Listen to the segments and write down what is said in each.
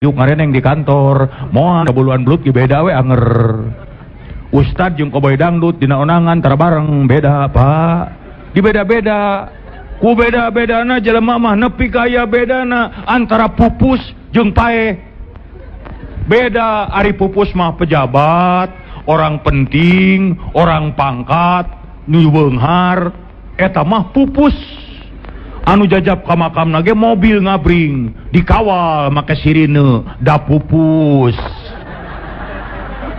Yuk ngareneng di kantor, moal buluan belut ge beda we anger. Ustad jeung koboy dangdut dina onangan tara bareng, beda, Pak. Di beda-beda. Ku beda-bedana jelema mah nepi ka aya bedana antara pupus jeung paeh. Beda, ari pupus mah pejabat, orang penting, orang pangkat, nu beunghar, eta mah pupus. Anu jajab ka makamna ge mobil ngabring, dikawal make sirine, da pupus.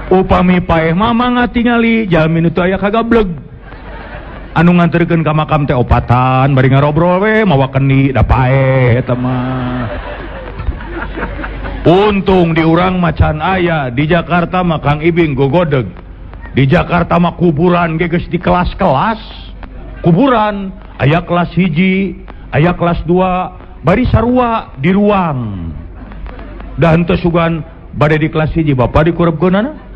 Upami paeh mah mangga tingali jalmi nu teu aya kagableg. Anu nganterkeun ka makam teh opatan bari ngarobrol we mawa kendi, da paeh eta mah. Untung di urang mah can aya, di Jakarta mah Kang Ibing gogodeg. Di Jakarta mah kuburan ge geus di kelas-kelas. Kuburan aya kelas 1, aya kelas 2, bari sarua di ruang. Da henteu sugan bade di kelas 1 bapak dikurebkeunana.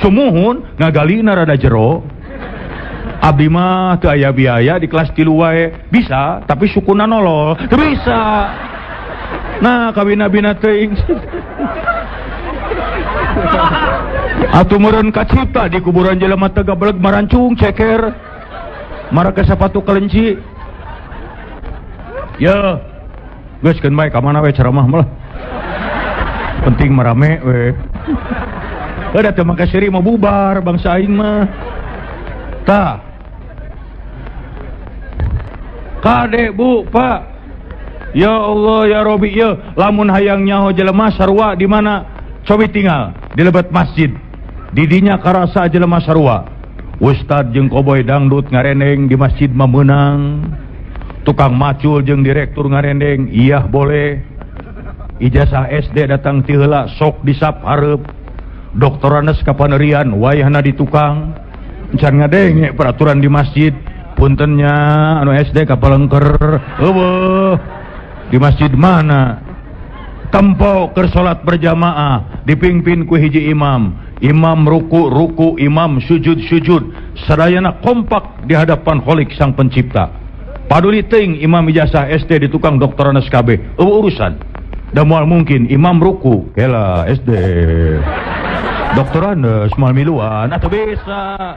Sumuhun ngagalina rada jero. Abdi mah teu aya biaya di kelas 3 wae. Bisa, tapi sukuna nolol. Teu bisa. Nah, kawina-bina teuing. Atuh meureun kacipta di kuburan jelema teh gabeleg marancung ceker. Marake sepatu kelenci. Ya, geus keun bae ka mana we ceramah mah lah. Penting marame we. Udah teu make siri mah bubar bangsa aing mah. Tah. Kade Bu, Pak. Ya Allah ya Robi ya, lamun hayang nyaho jelema sarua di mana? Cobi tinggal di lebet masjid. Didinya karasa jelema sarua. Ustad jeung koboy dangdut ngarendeng di masjid mah meunang. Tukang macul jeung direktur ngarendeng, iya boleh. Ijazah SD datang ti heula sok disap hareup. Doktorandes kapanerian wayahna di tukang. Encan ngadenge peraturan di masjid. Puntennya anu SD kapalengker. Eueuh. Di masjid mana? Tempo keur salat berjamaah dipimpin ku hiji imam. Imam ruku ruku, imam sujud sujud, sadayana kompak di hadapan Khalik sang pencipta. Paduli teuing imam ijazah SD di tukang doktorandes KB, eueuh urusan. Da moal mungkin imam ruku, kela SD. Doktorandes moal miluan atau bisa.